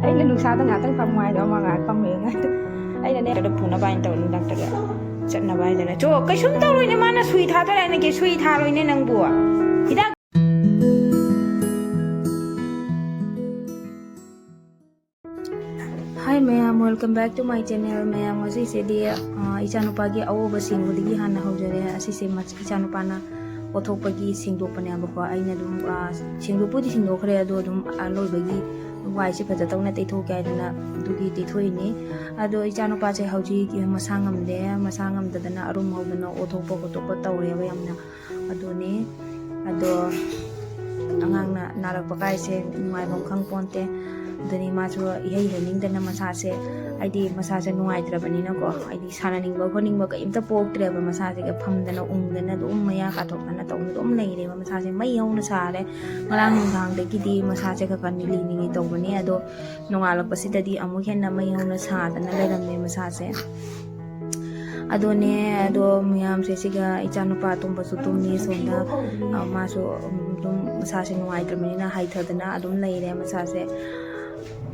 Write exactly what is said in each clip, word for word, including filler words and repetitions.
ꯑꯩꯅ ꯅꯨꯡꯁꯥꯗ ꯉꯥꯛꯇꯪ ꯐꯝꯃꯣ ꯍꯥꯏꯗꯣ, ꯑꯃ ꯉꯥꯏꯍꯥꯛ ꯐꯝꯃꯦ ꯉꯥꯛꯇ꯫ ꯑꯩꯅꯅꯦ ꯗꯣꯛꯇꯔꯗ ꯄꯨꯅꯕ ꯍꯥꯏꯅ ꯇꯧꯔ, ꯗꯣꯛꯇꯔꯗ ꯆꯠꯅꯕ ꯍꯥꯏꯗꯅ꯫ ꯆꯣ, ꯀꯩꯁꯨꯝ ꯇꯧꯔꯣꯏꯅꯦ, ꯃꯥꯅ ꯁꯨꯏ ꯊꯥꯗꯣꯔꯦ ꯍꯥꯏꯅ ꯀꯦ ꯁꯨꯏ ꯊꯥꯔꯣꯏꯅꯦ ꯅꯪꯕꯨ꯫ ꯍꯤꯗꯥꯛ Hi ꯃꯌꯥꯝ, welcome back to my channel꯫ ꯃꯌꯥꯝ, ꯉꯁꯤꯁꯤꯗꯤ ꯏꯆꯥꯅꯨꯄꯥꯒꯤ ꯑꯋꯣꯕ ꯁꯦꯡꯕꯗꯒꯤ ꯍꯥꯟꯅ ꯍꯧꯖꯔꯦ꯫ ꯑꯁꯤꯁꯦ ꯏꯆꯥꯅꯨꯄꯥꯅ ꯑꯣꯊꯣꯛꯄꯒꯤ ꯁꯦꯡꯗꯣꯛꯄꯅꯦꯕꯀꯣ꯫ ꯑꯩꯅ ꯑꯗꯨꯝ ꯁꯦꯡꯗꯣꯛꯄꯨꯗꯤ ꯁꯦꯡꯗꯣꯛꯈ꯭ꯔꯦ, ꯑꯗꯣ ꯑꯗꯨꯝ ꯑꯂꯣꯏꯕꯒꯤ ꯋꯥꯏꯁꯦ ꯐꯖ ꯇꯧꯅ ꯇꯩꯊꯣꯛꯀꯦ ꯍꯥꯏꯗꯅ ꯑꯗꯨꯒꯤ ꯇꯩꯊꯣꯛꯏꯅꯤ꯫ ꯑꯗꯣ ꯏꯆꯥꯅꯨꯄꯥꯁꯦ ꯍꯧꯖꯤꯛ ꯃꯁꯥ ꯉꯝꯗꯦ, ꯃꯁꯥ ꯉꯝꯗꯗꯅ ꯑꯔꯨꯝ ꯍꯧꯗꯅ ꯑꯣꯊꯣꯛꯄ ꯈꯣꯠꯇꯣꯛꯄ ꯇꯧꯔꯦꯕ ꯌꯥꯝꯅ꯫ ꯑꯗꯨꯅꯤ꯫ ꯑꯗꯣ ꯑꯉꯥꯡꯅ ꯅꯥꯔꯛꯄ ꯀꯥꯏꯁꯦ ꯅꯨꯡꯉꯥꯏꯐꯝ ꯈꯪ ꯄꯣꯟꯇꯦ꯫ ꯑꯗꯨꯅꯤ ꯃꯥꯁꯨ ꯏꯍꯩ ꯍꯩꯅꯤꯡꯗꯅ ꯃꯁꯥꯁꯦ, ꯍꯥꯏꯗꯤ ꯃꯁꯥꯁꯦ ꯅꯨꯡꯉꯥꯏꯇ꯭ꯔꯕꯅꯤꯅꯀꯣ, ꯍꯥꯏꯗꯤ ꯁꯥꯟꯅꯅꯤꯡꯕ ꯈꯣꯠꯅꯤꯡꯕ ꯀꯩꯝꯇ ꯄꯣꯛꯇ꯭ꯔꯦꯕ꯫ ꯃꯁꯥꯁꯤꯒ ꯐꯝꯗꯅ ꯎꯪꯗꯅ ꯑꯗꯨꯝ ꯃꯌꯥ ꯀꯥꯊꯣꯛꯇꯅ ꯇꯧꯗꯅ ꯑꯗꯨꯝ ꯂꯩꯔꯦꯕ꯫ ꯃꯁꯥꯁꯦ ꯃꯩ ꯍꯧꯅ ꯁꯥꯔꯦ꯫ ꯉꯔꯥꯡ ꯅꯨꯡꯗꯥꯡꯗꯒꯤꯗꯤ ꯃꯁꯥꯁꯦ ꯈꯔ ꯈꯔ ꯅꯤꯛꯂꯤ ꯅꯤꯛꯂꯤ ꯇꯧꯕꯅꯦ꯫ ꯑꯗꯣ ꯅꯣꯡꯉꯥꯜꯂꯛꯄꯁꯤꯗꯗꯤ ꯑꯃꯨꯛ ꯍꯦꯟꯅ ꯃꯩ ꯍꯧꯅ ꯁꯥꯗꯅ ꯂꯩꯔꯝꯃꯦ ꯃꯁꯥꯁꯦ꯫ ꯑꯗꯨꯅꯦ꯫ ꯑꯗꯣ ꯃꯌꯥꯝꯁꯦ ꯁꯤꯒ ꯏꯆꯥꯅꯨꯄꯥ ꯑꯇꯣꯝꯕꯁꯨ ꯇꯨꯝꯃꯤ ꯁꯣꯝꯗ꯫ ꯃꯥꯁꯨ ꯑꯗꯨꯝ ꯃꯁꯥꯁꯦ ꯅꯨꯡꯉꯥꯏꯇ꯭ꯔꯕꯅꯤꯅ ꯍꯥꯏꯊꯗꯅ ꯑꯗꯨꯝ ꯂꯩꯔꯦ ꯃꯁꯥꯁꯦ꯫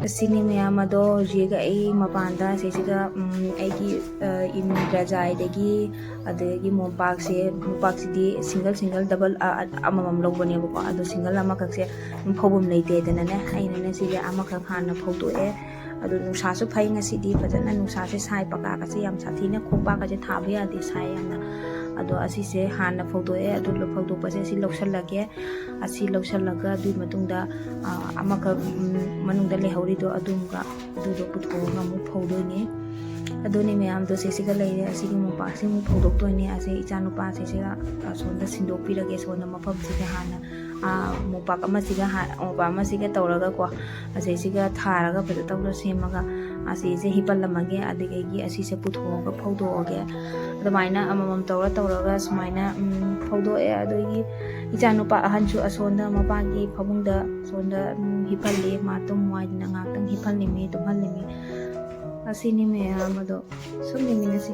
ꯑꯁꯤꯅꯤ ꯃꯌꯥꯝ꯫ ꯑꯗꯣ ꯍꯧꯖꯤꯛ ꯑꯩ ꯃꯄꯥꯟꯗ ꯁꯤꯁꯤꯒ ꯑꯩꯒꯤ ꯏꯟꯗ꯭ꯔꯖꯥꯏꯗꯒꯤ, ꯑꯗꯒꯤ ꯃꯣꯝꯄꯥꯛꯁꯦ, ꯃꯣꯝꯄꯥꯛꯁꯤꯗꯤ ꯁꯤꯡꯒꯜ ꯁꯤꯡꯒꯜ ꯗꯕꯜ ꯑꯃꯃꯝ ꯂꯧꯕꯅꯦꯕꯀꯣ꯫ ꯑꯗꯣ ꯁꯤꯡꯒꯜ ꯑꯃꯈꯛꯁꯦ ꯑꯗꯨꯝ ꯐꯧꯐꯝ ꯂꯩꯇꯦꯗꯅꯅꯦ, ꯑꯩꯅꯅꯦ ꯁꯤꯁꯦ ꯑꯃꯈꯛ ꯍꯥꯟꯅ ꯐꯧꯗꯣꯛꯑꯦ꯫ ꯑꯗꯣ ꯅꯨꯡꯁꯥꯁꯨ ꯐꯩ ꯉꯁꯤꯗꯤ, ꯐꯖꯅ ꯅꯨꯡꯁꯥꯁꯦ ꯁꯥꯏ꯫ ꯄꯀꯥꯒꯁꯦ ꯌꯥꯝ ꯁꯥꯊꯤꯅ, ꯈꯣꯡꯄꯥꯛꯀꯁꯦ ꯊꯥꯕ ꯌꯥꯗꯦ, ꯁꯥꯏ ꯌꯥꯝꯅ꯫ ꯑꯗꯣ ꯑꯁꯤꯁꯦ ꯍꯥꯟꯅ ꯐꯧꯗꯣꯛꯑꯦ꯫ ꯑꯗꯨ ꯐꯧꯗꯣꯛꯄꯁꯦ ꯑꯁꯤ ꯂꯧꯁꯜꯂꯒꯦ꯫ ꯑꯁꯤ ꯂꯧꯁꯜꯂꯒ ꯑꯗꯨꯒꯤ ꯃꯇꯨꯡꯗ ꯑꯃꯈꯛ ꯃꯅꯨꯡꯗ ꯂꯩꯍꯧꯔꯤꯗꯣ ꯑꯗꯨꯝꯒ ꯑꯗꯨꯗꯣ ꯄꯨꯊꯣꯛꯑꯒ ꯑꯃꯨꯛ ꯐꯧꯗꯣꯏꯅꯦ꯫ ꯑꯗꯨꯅꯦ ꯃꯌꯥꯝꯗꯣ ꯁꯤꯁꯤꯒ ꯂꯩꯔꯦ꯫ ꯑꯁꯤꯒꯤ ꯃꯣꯝꯄꯥꯛꯁꯤ ꯑꯃꯨꯛ ꯐꯧꯗꯣꯛꯇꯣꯏꯅꯦ꯫ ꯑꯁꯤ ꯏꯆꯥꯅꯨꯄꯥꯁꯤꯁꯤꯒ ꯑꯁꯣꯝꯗ ꯁꯤꯟꯗꯣꯛꯄꯤꯔꯒꯦ꯫ ꯁꯣꯝꯗ ꯃꯐꯝꯁꯤꯒ ꯍꯥꯟꯅ ꯃꯣꯝꯄꯥꯛ ꯑꯃꯁꯤꯒ ꯃꯣꯝꯄꯥꯛ ꯑꯃꯁꯤꯒ ꯇꯧꯔꯒꯀꯣ, ꯑꯁꯤꯁꯤꯒ ꯊꯥꯔꯒ ꯐꯖ ꯇꯧꯅ ꯁꯦꯝꯃꯒ ꯑꯁꯤꯁꯦ ꯍꯤꯞꯄꯜꯂꯝꯃꯒꯦ꯫ ꯑꯗꯨꯗꯒꯤ ꯑꯁꯤꯁꯦ ꯄꯨꯊꯣꯛꯑꯒ ꯐꯧꯗꯣꯛꯑꯒꯦ꯫ ꯑꯗꯨꯃꯥꯏꯅ ꯑꯃꯃꯝ ꯇꯧꯔ ꯇꯧꯔꯒ ꯁꯨꯃꯥꯏꯅ ꯐꯧꯗꯣꯛꯑꯦ꯫ ꯑꯗꯒꯤ ꯏꯆꯥꯅꯨꯄꯥ ꯑꯍꯟꯁꯨ ꯑꯁꯣꯝꯗ ꯃꯄꯥꯒꯤ ꯐꯃꯨꯡꯗ ꯁꯣꯝꯗ ꯍꯤꯞꯍꯜꯂꯤ꯫ ꯃꯥ ꯇꯨꯝꯃꯨ ꯍꯥꯏꯗꯅ ꯉꯥꯏꯍꯥꯛꯇꯪ ꯍꯤꯞꯍꯜꯂꯤꯃꯤ, ꯇꯨꯝꯍꯜꯂꯤꯃꯤ꯫ ꯑꯁꯤꯅꯤ ꯃꯌꯥꯝ ꯑꯗꯣ꯫ ꯁꯨꯝ ꯌꯦꯡꯃꯤꯟꯅꯁꯤ꯫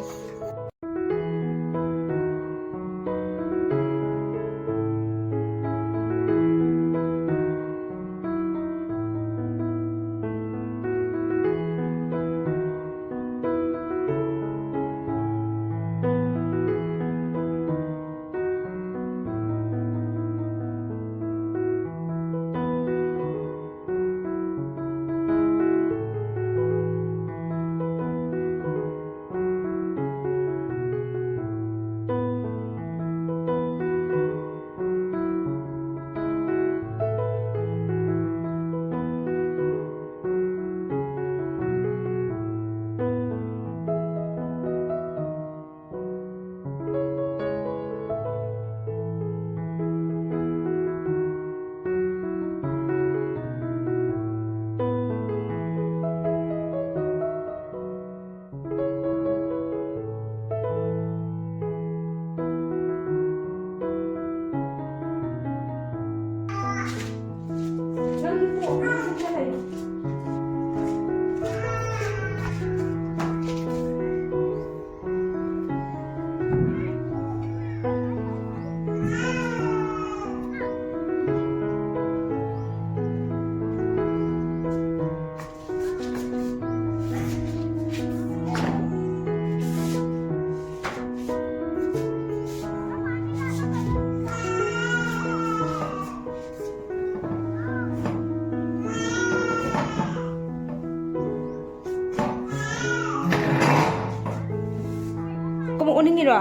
ꯏꯔꯣ?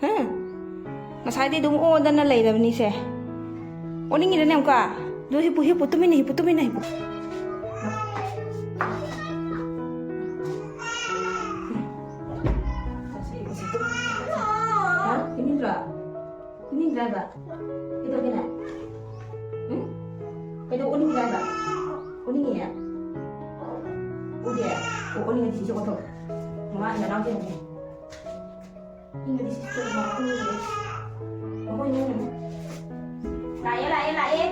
ꯍꯥ? ꯉꯁꯥꯏꯗꯤ ꯑꯗꯨꯝ ꯑꯣꯗꯅ ꯂꯩꯔꯕꯅꯤꯁꯦ꯫ ꯑꯣꯅꯤꯡꯉꯤꯔꯅꯦ ꯑꯃꯨꯛꯀ? ꯑꯗꯨ ꯍꯤꯞꯄꯨ, ꯍꯤꯞꯄꯨ, ꯇꯨꯃꯤꯟꯅ ꯍꯤꯞꯄꯨ, ꯇꯨꯃꯤꯟꯅ ꯍꯤꯞꯄꯨ꯫ ꯍꯥ? ꯇꯨꯃꯤꯟꯅ ꯍꯤꯞꯄꯨ꯫ ꯇꯨꯝꯅꯤꯡꯗ꯭ꯔꯣ? ꯇꯨꯝꯅꯤꯡꯗ꯭ꯔꯥ ꯍꯥꯏꯕ? ꯀꯩꯗꯧꯒꯦꯅꯦ? ꯎꯝ? ꯀꯩꯗꯧ ꯑꯣꯅꯤꯡꯗ꯭ꯔꯥ ꯍꯥꯏꯕ? ꯑꯣꯅꯤꯡꯉꯤꯌꯦ? ꯑꯣꯗꯦ? ꯑꯣ, ꯑꯣꯅꯤꯡꯉꯗꯤ ꯁꯤꯁꯦ ꯑꯣꯟꯊꯣꯛ꯫ ꯃꯃꯥ ꯅꯅꯥꯎ ꯆꯦꯟꯒꯦ꯫ ꯏꯪꯉꯗꯤ ꯁꯤꯁꯦ ꯑꯣꯟꯊꯣꯛ꯫ ꯃꯈꯣꯏ ꯏꯃꯨꯡ꯫ ꯂꯥꯛꯑꯦ, ꯂꯥꯛꯑꯦ, ꯂꯥꯛꯑꯦ꯫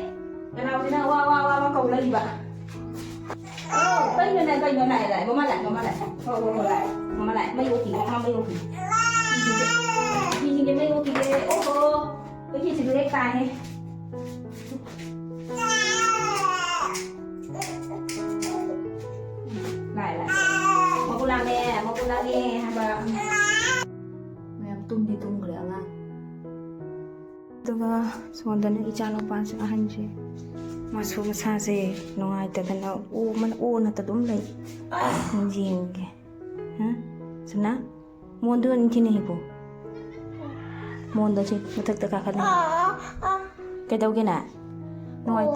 ꯅꯅꯥꯎꯁꯤꯅ ꯋꯥ, ꯋꯥ, ꯋꯥ, ꯋꯥ ꯀꯧ ꯂꯩꯔꯤꯕ꯫ ꯀꯩꯅꯣꯅꯦ, ꯀꯩꯅꯣ, ꯂꯥꯛꯑꯦ, ꯂꯥꯛꯑꯦ, ꯃꯃꯥ ꯂꯥꯛꯑꯦ, ꯃꯃꯥ ꯂꯥꯛꯑꯦ꯫ ꯍꯣ, ꯍꯣ, ꯍꯣ, ꯂꯥꯛꯑꯦ, ꯃꯃꯥ ꯂꯥꯛꯑꯦ, ꯃꯩ ꯑꯣꯛꯈꯤꯒꯦ, ꯃꯃꯥ ꯃꯩ ꯑꯣꯛꯈꯤꯒꯦ꯫ ꯐꯤꯁꯤꯡꯁꯦ, ꯐꯤꯁꯤꯡꯁꯦ ꯃꯩ ꯑꯣꯛꯈꯤꯒꯦ, ꯑꯣꯍꯣ, ꯑꯩꯈꯣꯏ ꯆꯦꯁꯤꯁꯨ ꯍꯦꯛ ꯇꯥꯏꯍꯦ꯫ ꯂꯥꯛꯑꯦ, ꯂꯥꯛꯑꯦ, ꯃꯀꯨ ꯂꯥꯝꯃꯦ, ꯃꯀꯨ ꯂꯥꯝꯃꯦ ꯍꯥꯏꯕ꯫ ꯃꯌꯥꯝ ꯇꯨꯝꯗꯤ ꯇꯨꯝꯈ꯭ꯔꯦ ꯑꯉꯥꯡ꯫ ꯑꯗꯨꯒ ꯁꯣꯝꯗꯅ ꯏꯆꯥ ꯅꯨꯄꯥꯁꯦ ꯑꯍꯟꯁꯦ, ꯃꯥꯁꯨ ꯃꯁꯥꯁꯦ ꯅꯨꯡꯉꯥꯏꯇꯗꯅ ꯑꯣ-, ꯃꯅ-, ꯑꯣꯅꯇ ꯑꯗꯨꯝ ꯂꯩ꯫ ꯌꯦꯡꯒꯦ꯫ ꯍꯥ? ꯁꯅꯥ? ꯃꯣꯟꯗꯣ ꯏꯟꯊꯤꯅ ꯍꯤꯞꯄꯨ꯫ ꯃꯣꯟꯗꯣ ꯁꯤ ꯃꯊꯛꯇ ꯀꯥꯈꯠꯂ꯫ ꯀꯩꯗꯧꯒꯦꯅꯦ? ꯅꯨꯡꯉꯥꯏ-,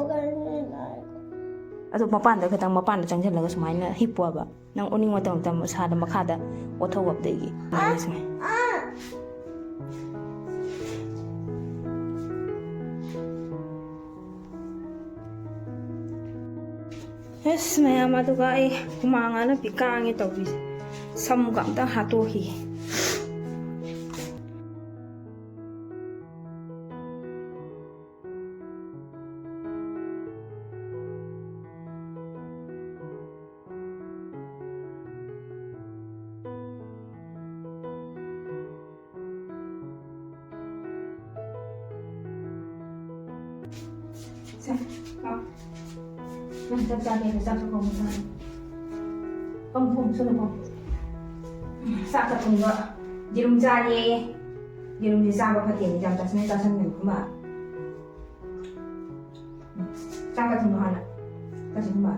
ꯑꯗꯨ ꯃꯄꯥꯟꯗ ꯈꯤꯇꯪ, ꯃꯄꯥꯟꯗ ꯆꯪꯁꯤꯜꯂꯒ ꯁꯨꯃꯥꯏꯅ ꯍꯤꯞꯄꯣꯕ꯫ ꯅꯪ ꯑꯣꯅꯤꯡ ꯃꯇꯝ ꯃꯇꯝ ꯁꯥꯗ ꯃꯈꯥꯗ ꯑꯣꯊꯧꯕ ꯑꯗꯒꯤ ꯁꯨꯃꯥꯏꯅ꯫ ꯑꯁ, ꯃꯌꯥꯝ, ꯑꯗꯨꯒ ꯑꯩ ꯍꯨꯃꯥꯡ ꯑꯅꯞꯄꯤ ꯀꯥꯡꯉꯦ ꯇꯧꯔꯤꯁꯦ꯫ ꯁꯝꯒ ꯑꯝꯇ ꯍꯥꯠꯇꯣꯛꯈꯤꯒꯦ꯫ ꯁꯦ, ꯂꯥꯎ꯫ ꯅꯪ ꯆꯥꯛ ꯆꯥꯒꯦ ꯍꯥꯏꯔꯗꯤ ꯆꯥꯛꯁꯨ ꯀꯧꯅ ꯆꯥꯔꯣ꯫ ꯐꯝ, ꯐꯝ, ꯁꯣꯝꯗ ꯐꯝ꯫ ꯆꯥꯛꯀ ꯊꯣꯡꯕ, ꯌꯦꯔꯨꯝ ꯆꯥꯔꯦꯌꯦ꯫ ꯌꯦꯔꯨꯝꯁꯦ ꯆꯥꯕ ꯐꯠꯇꯦꯅ ꯌꯥꯝ ꯆꯥꯁꯤꯟ-, ꯆꯥꯁꯤꯟꯒꯅꯨ, ꯈꯪꯕ? ꯆꯥꯛꯀ ꯊꯣꯡꯉꯣ ꯍꯥꯟꯅ꯫ ꯆꯥꯁꯤ, ꯈꯪꯕ?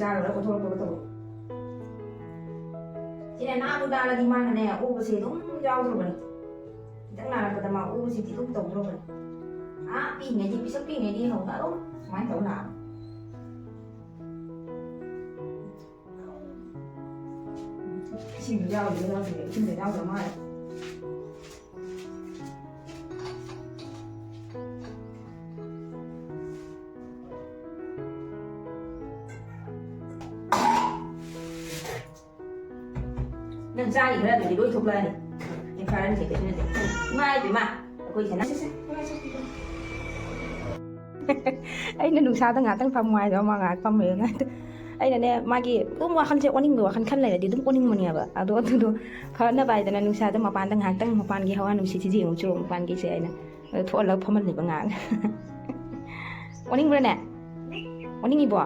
ꯆꯥꯔꯨꯔꯒ ꯑꯣꯊꯣꯔꯛꯄꯒ ꯇꯧꯕ꯫ ꯁꯤꯅ ꯅꯥꯕꯨ ꯅꯥꯔꯗꯤ ꯃꯥꯅꯅꯦ ꯑꯣꯕꯁꯦ ꯑꯗꯨꯝ ꯌꯥꯎꯗ꯭ꯔꯕꯅꯤ꯫ ꯈꯤꯇꯪ ꯅꯥꯔꯛꯄꯗ ꯃꯥ ꯑꯣꯕꯁꯤꯗꯤ ꯑꯗꯨꯝ ꯇꯧꯗ꯭ꯔꯕꯅꯤ꯫ ꯑꯥ ꯄꯤꯛꯏꯉꯩꯗꯤ, ꯄꯤꯁꯛ ꯄꯤꯛꯏꯉꯩꯗꯤ ꯍꯧꯅ ꯑꯗꯨꯝ ꯁꯨꯃꯥꯏꯅ ꯇꯧ ꯅꯥꯕ꯫ ꯏꯁꯤꯡꯗꯣ ꯌꯥꯎꯔꯤꯔ ꯌꯥꯎꯗ꯭ꯔꯤꯔ? ꯏꯁꯤꯡꯗꯣ ꯌꯥꯎꯗ꯭ꯔ ꯃꯥꯜꯂꯦ꯫ ꯅꯪ ꯆꯥꯔꯤ ꯈꯔꯗꯨꯗꯤ ꯂꯣꯏ ꯊꯣꯛꯂꯛꯑꯅꯤ꯫ ꯅꯪ ꯈꯔ ꯅꯠꯇꯦ, ꯀꯩꯁꯨ ꯅꯠꯇꯦ꯫ ꯏꯃꯥ ꯏꯕꯦꯝꯃ, ꯑꯩꯈꯣꯏ ꯁꯅꯥ-, ꯑꯩꯅ ꯅꯨꯡꯁꯥꯗ ꯉꯥꯛꯇꯪ ꯐꯝꯃꯣ ꯍꯥꯏꯗꯣ, ꯑꯃ ꯉꯥꯏꯍꯥꯛ ꯐꯝꯃꯦꯅ꯫ ꯑꯩꯅꯅꯦ, ꯃꯥꯒꯤ ꯑꯗꯨꯝ ꯋꯥꯈꯜꯁꯦ ꯑꯣꯅꯤꯡꯕ ꯋꯥꯈꯜ ꯈꯟ ꯂꯩꯔꯗꯤ ꯑꯗꯨꯝ ꯑꯣꯅꯤꯡꯕꯅꯦꯕ꯫ ꯑꯗꯣ ꯑꯗꯨꯗꯣ ꯐꯅꯕ ꯍꯥꯏꯗꯅ ꯅꯨꯡꯁꯥꯗ ꯃꯄꯥꯟꯗ ꯉꯥꯏꯍꯥꯛꯇꯪ, ꯃꯄꯥꯟꯒꯤ ꯍꯋꯥ ꯅꯨꯡꯁꯤꯠꯁꯤ ꯌꯦꯡꯉꯨ ꯆꯨꯔꯣ, ꯃꯄꯥꯟꯒꯤꯁꯦ ꯍꯥꯏꯅ꯫ ꯑꯗꯣ ꯊꯣꯛꯍꯜꯂꯒ ꯐꯝꯍꯜꯂꯤꯕ ꯉꯥꯏꯍꯥꯛ꯫ ꯑꯣꯅꯤꯡꯕ꯭ꯔꯅꯦ? ꯑꯣꯅꯤꯡꯉꯤꯕꯣ?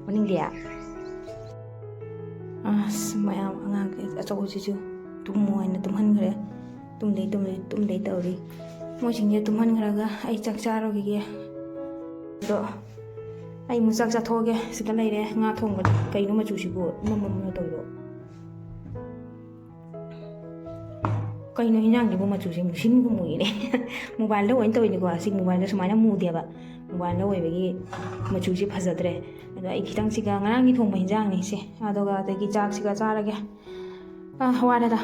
ꯑꯣꯅꯤꯡꯗꯦ? ꯑꯁ, ꯃꯌꯥꯝ ꯑꯉꯥꯡꯈꯩ ꯑꯆꯧꯕꯁꯤꯁꯨ ꯇꯨꯝꯃꯣ ꯍꯥꯏꯅ ꯇꯨꯝꯍꯟꯈ꯭ꯔꯦ꯫ ꯇꯨꯝꯗꯩ, ꯇꯨꯝꯗꯩ, ꯇꯨꯝꯗꯩ ꯇꯧꯔꯤ꯫ ꯃꯣꯏꯁꯤꯡꯁꯦ ꯇꯨꯝꯍꯟꯈ꯭ꯔꯒ ꯑꯩ ꯆꯥꯛ ꯆꯥꯔꯨꯈꯤꯒꯦ꯫ ꯑꯗꯣ ꯑꯩ ꯑꯃꯨꯛ ꯆꯥꯛ ꯆꯥꯊꯣꯛꯑꯒꯦ꯫ ꯁꯤꯗ ꯂꯩꯔꯦ ꯉꯥ ꯊꯣꯡꯕꯗꯣ꯫ ꯀꯩꯅꯣ ꯃꯆꯨꯁꯤꯕꯨ ꯏꯃꯝ ꯃꯝꯅ ꯇꯧꯔꯤꯗꯣ? ꯀꯩꯅꯣ ꯍꯤꯟꯖꯥꯡꯁꯤꯕꯨ ꯃꯆꯨꯁꯦ ꯃꯨꯁꯤꯟꯕꯨ ꯃꯨꯏꯅꯦ꯫ ꯃꯣꯕꯥꯏꯜꯗ ꯑꯣꯏꯅ ꯇꯧꯔꯤꯅꯤꯀꯣ꯫ ꯁꯤ ꯃꯣꯕꯥꯏꯜꯗ ꯁꯨꯃꯥꯏꯅ ꯃꯨꯗꯦꯕ꯫ ꯃꯣꯕꯥꯏꯜꯗ ꯑꯣꯏꯕꯒꯤ ꯃꯆꯨꯁꯦ ꯐꯖꯗ꯭ꯔꯦ꯫ ꯑꯗꯣ ꯑꯩ ꯈꯤꯇꯪꯁꯤꯒ ꯉꯔꯥꯡꯒꯤ ꯊꯣꯡꯕ ꯍꯤꯟꯖꯥꯡꯅꯤ ꯁꯦ꯫ ꯑꯗꯨꯒ ꯑꯗꯒꯤ ꯆꯥꯛꯁꯤꯒ ꯆꯥꯔꯒꯦ꯫ ꯑ, ꯋꯥꯔꯦꯗ꯫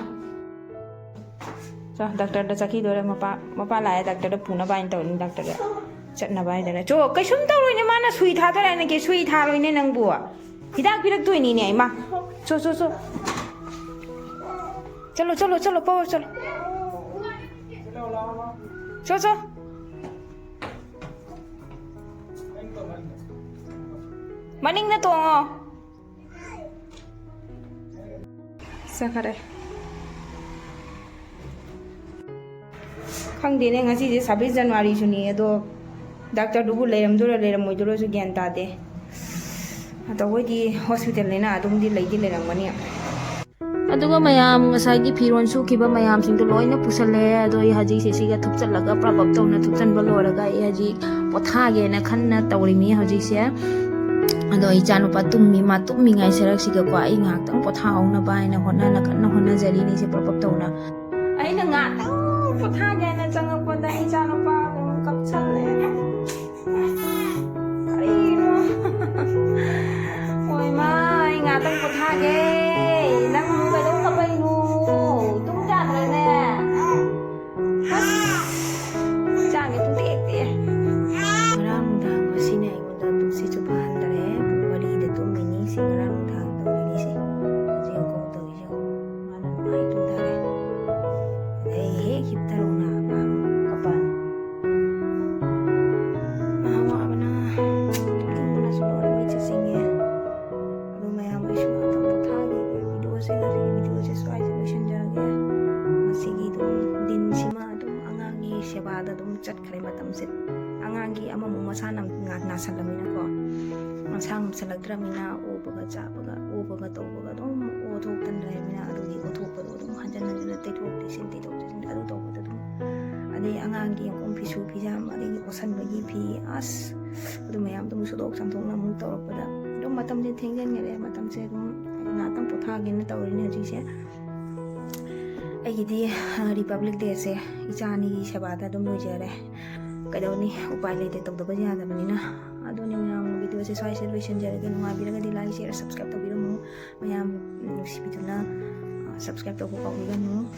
ꯆꯣ, ꯗꯥꯛꯇꯔꯗ ꯆꯠꯈꯤꯗꯣꯔꯦ꯫ ꯃꯄꯥ, ꯃꯄꯥ ꯂꯥꯛꯑꯦ ꯗꯥꯛꯇꯔꯗ ꯄꯨꯅꯕ ꯍꯥꯏꯅ ꯇꯧꯔꯤꯅꯤ꯫ ꯗꯥꯛꯇꯔꯗ ꯆꯠꯅꯕ ꯍꯥꯏꯗꯅ꯫ ꯆꯣ, ꯀꯩꯁꯨꯝ ꯇꯧꯔꯣꯏꯅꯦ꯫ ꯃꯥꯅ ꯁꯨꯏ ꯊꯥꯗꯣꯔꯦ꯫ ꯅꯪꯒꯤ ꯁꯨꯏ ꯊꯥꯔꯣꯏꯅꯦ ꯅꯪꯕꯨ꯫ ꯍꯤꯗꯥꯛ ꯄꯤꯔꯛꯇꯣꯏꯅꯤꯅꯦ, ꯏꯃꯥ꯫ ꯆꯣ, ꯆꯣ, ꯆꯣ꯫ ꯆꯠꯂꯣ, ꯆꯠꯂꯣ, ꯆꯠꯂꯣ, ꯄꯣꯔꯣ ꯆꯠꯂꯣ꯫ ꯆꯣ, ꯆꯣ꯫ ꯃꯅꯤꯡꯗ ꯇꯣꯡꯉꯣ꯫ ꯆꯠꯈꯔꯦ꯫ ꯈꯪꯗꯦꯅꯦ, ꯉꯁꯤꯁꯦ ꯁꯕꯤꯁ ꯖꯅꯋꯥꯔꯤꯁꯨꯅꯤ, ꯑꯗꯣ ꯗꯥꯛꯇꯔꯗꯨꯕꯨ ꯂꯩꯔꯝꯗꯣꯏꯔꯥ ꯂꯩꯔꯝꯃꯣꯏꯗꯣꯏꯔꯥꯁꯨ ꯒ꯭ꯌꯥꯟ ꯇꯥꯗꯦ꯫ ꯇꯧꯕꯩꯗꯤ ꯍꯣꯁꯄꯤꯇꯥꯜꯅꯤꯅ ꯑꯗꯨꯝꯗꯤ ꯂꯩꯗꯤ ꯂꯩꯔꯝꯒꯅꯤ꯫ ꯑꯗꯨꯒ ꯃꯌꯥꯝ ꯉꯁꯥꯏꯒꯤ ꯐꯤꯔꯣꯜ ꯁꯨꯈꯤꯕ ꯃꯌꯥꯝꯁꯤꯡꯗꯣ ꯂꯣꯏꯅ ꯄꯨꯁꯜꯂꯦ꯫ ꯑꯗꯣ ꯑꯩ ꯍꯧꯖꯤꯛꯁꯦ ꯁꯤꯒ ꯊꯨꯞꯆꯜꯂꯒ ꯄ꯭ꯔꯞ ꯄ꯭ꯔꯞ ꯇꯧꯅ ꯊꯨꯞꯆꯟꯕ ꯂꯣꯏꯔꯒ ꯑꯩ ꯍꯧꯖꯤꯛ ꯄꯣꯊꯥꯒꯦꯅ ꯈꯟꯅ ꯇꯧꯔꯤꯃꯤ ꯍꯧꯖꯤꯛꯁꯦ꯫ ꯑꯗꯣ ꯏꯆꯥꯅꯨꯄꯥ ꯇꯨꯝꯃꯤ, ꯃꯥ ꯇꯨꯝꯃꯤꯉꯥꯏ ꯁꯔꯛꯁꯤꯒꯀꯣ, ꯑꯩ ꯉꯥꯏꯍꯥꯛꯇꯪ ꯄꯣꯊꯥꯍꯧꯅꯕ ꯍꯥꯏꯅ ꯍꯣꯠꯅꯅ, ꯀꯟꯅ ꯍꯣꯠꯅꯖꯔꯤꯅꯤ ꯏꯆꯦ, ꯄ꯭ꯔꯞ ꯄ꯭ꯔꯞ ꯇꯧꯅ꯫ ꯑꯩꯅ ꯉꯥꯏꯍꯥꯛꯇꯪ ꯄꯣꯊꯥꯒꯦ ꯍꯥꯏꯅ ꯆꯪꯉꯛꯄꯗ ꯏꯆꯥꯅꯨꯄꯥꯗꯣ ꯀꯞꯁꯜꯂꯦ꯫ ꯀꯔꯤꯅꯣ? ꯍꯣꯏ ꯃꯥ, ꯑꯩ ꯉꯥꯏꯍꯥꯛꯇꯪ ꯄꯣꯊꯥꯒꯦ꯫ ꯅꯪ ꯀꯩꯗꯧ ꯀꯞꯄꯛꯏꯅꯣ? ꯇꯨꯝ ꯌꯥꯗ꯭ꯔꯅꯦ? ꯑꯁ, ꯏꯆꯥꯒꯤ ꯇꯨꯝ ꯇꯦꯛ ꯇꯦꯛꯑꯦ꯫ ꯉꯔꯥꯡ ꯅꯨꯡꯗꯥꯡ ꯃꯁꯤꯅ ꯑꯩꯉꯣꯟꯗ ꯇꯨꯝꯁꯤꯠꯁꯨ ꯐꯥꯍꯟꯗꯔꯦ꯫ ꯄꯨꯡ ꯃꯔꯤꯗ ꯇꯨꯝꯃꯤꯅꯤ꯫ ꯁꯤ ꯉꯔꯥꯡ ꯅꯨꯡꯗꯥꯡ ꯇꯧꯔꯤꯅꯤꯁꯦ꯫ ꯍꯧꯖꯤꯛ ꯑꯃꯨꯛ ꯇꯧꯔꯤꯁꯦ꯫ ꯃꯥꯅ ꯅꯨꯡꯉꯥꯏ ꯇꯨꯝꯊꯔꯦ꯫ ꯑꯗꯩ ꯍꯦꯛ ꯍꯤꯞꯊꯔꯛꯎꯅ ꯃꯥ ꯑꯃꯨꯛ ꯀꯞꯄꯛꯑꯅꯤ꯫ ꯃꯥ ꯋꯥꯕꯅ, ꯇꯨꯝꯅꯤꯡꯕꯅꯁꯨ ꯂꯣꯏꯔꯦ, ꯃꯤꯠꯁꯦ ꯆꯤꯡꯉꯦ꯫ ꯑꯗꯣ ꯃꯌꯥꯝ ꯑꯩꯁꯨ ꯉꯥꯛꯇꯪ ꯄꯣꯊꯥꯒꯦ꯫ ꯚꯤꯗꯤꯑꯣꯁꯦ, ꯉꯁꯤꯒꯤ ꯚꯤꯗꯤꯑꯣꯁꯦ ꯁ꯭ꯋꯥꯏꯁꯦ ꯂꯣꯏꯁꯤꯟꯖꯔꯒꯦ꯫ ꯉꯁꯤꯒꯤ ꯑꯗꯨꯝ ꯗꯤꯟꯁꯤꯃ ꯑꯗꯨꯝ ꯑꯉꯥꯡꯒꯤ ꯁꯦꯕꯥꯗ ꯑꯗꯨꯝ ꯆꯠꯈ꯭ꯔꯦ ꯃꯇꯝꯁꯦ꯫ ꯑꯉꯥꯡꯒꯤ ꯑꯃꯃꯨꯛ ꯃꯁꯥ ꯅꯥ-, ꯅꯥꯁꯜꯂꯝꯅꯤꯅꯀꯣ, ꯃꯁꯥ ꯉꯝꯁꯜꯂꯛꯇ꯭ꯔꯕꯅꯤꯅ ꯑꯣꯕꯒ ꯆꯥꯕꯒ, ꯑꯣꯕꯒ ꯇꯧꯕꯒ ꯑꯗꯨꯝ ꯑꯣꯊꯣꯛꯇꯅ ꯂꯩꯔꯕꯅꯤꯅ, ꯑꯗꯨꯒꯤ ꯑꯣꯊꯣꯛꯄꯗꯣ ꯑꯗꯨꯝ ꯍꯟꯖꯤꯟ ꯍꯟꯖꯤꯟꯅ ꯇꯩꯊꯣꯛ ꯇꯩꯁꯤꯟ, ꯇꯩꯊꯣꯛ ꯇꯩꯁꯤꯟ ꯑꯗꯨ ꯇꯧꯕꯗ ꯑꯗꯨꯝ, ꯑꯗꯩ ꯑꯉꯥꯡꯒꯤ ꯌꯦꯡꯉꯨ ꯐꯤꯁꯨ ꯐꯤꯖꯥꯝ, ꯑꯗꯒꯤ ꯑꯣꯠꯁꯟꯕꯒꯤ ꯐꯤ, ꯑꯁ, ꯑꯗꯨ ꯃꯌꯥꯝꯗꯣ ꯑꯃꯨꯛ ꯁꯨꯗꯣꯛ ꯆꯥꯝꯊꯣꯛꯅ ꯑꯃꯨꯛ ꯇꯧꯔꯛꯄꯗ ꯑꯗꯨꯝ ꯃꯇꯝꯁꯦ ꯊꯦꯡꯖꯤꯟꯈꯔꯦ꯫ ꯃꯇꯝꯁꯦ ꯑꯗꯨꯝ ꯉꯥꯏꯍꯥꯛꯇꯪ ꯄꯣꯊꯥꯒꯦꯅ ꯇꯧꯔꯤꯅꯦ ꯍꯧꯖꯤꯛꯁꯦ꯫ ꯑꯩꯒꯤꯗꯤ, ꯑ, ꯔꯤꯄꯕ꯭ꯂꯤꯛ ꯗꯦꯁꯦ ꯏꯆꯥ ꯑꯅꯤꯒꯤ ꯁꯦꯕꯥꯗ ꯑꯗꯨꯝ ꯂꯣꯏꯖꯔꯦ꯫ ꯀꯩꯗꯧꯅꯤ, ꯎꯄꯥꯏ ꯂꯩꯇꯦ, ꯇꯧꯗꯕ ꯌꯥꯗꯕꯅꯤꯅ꯫ ꯑꯗꯨꯅꯤ ꯃꯌꯥꯝ, ꯚꯤꯗꯤꯑꯣꯁꯦ ꯁ꯭ꯋꯥꯏꯁꯦ ꯂꯣꯏꯁꯤꯟꯖꯔꯒꯦ꯫ ꯅꯨꯡꯉꯥꯏꯕꯤꯔꯒꯗꯤ like, share, subscribe ꯇꯧꯕꯤꯔꯝꯃꯨ꯫ ꯃꯌꯥꯝ ꯅꯨꯡꯁꯤꯕꯤꯗꯨꯅ, ꯑ, subscribe ꯇꯧꯕ ꯀꯥꯎꯕꯤꯒꯅꯨ꯫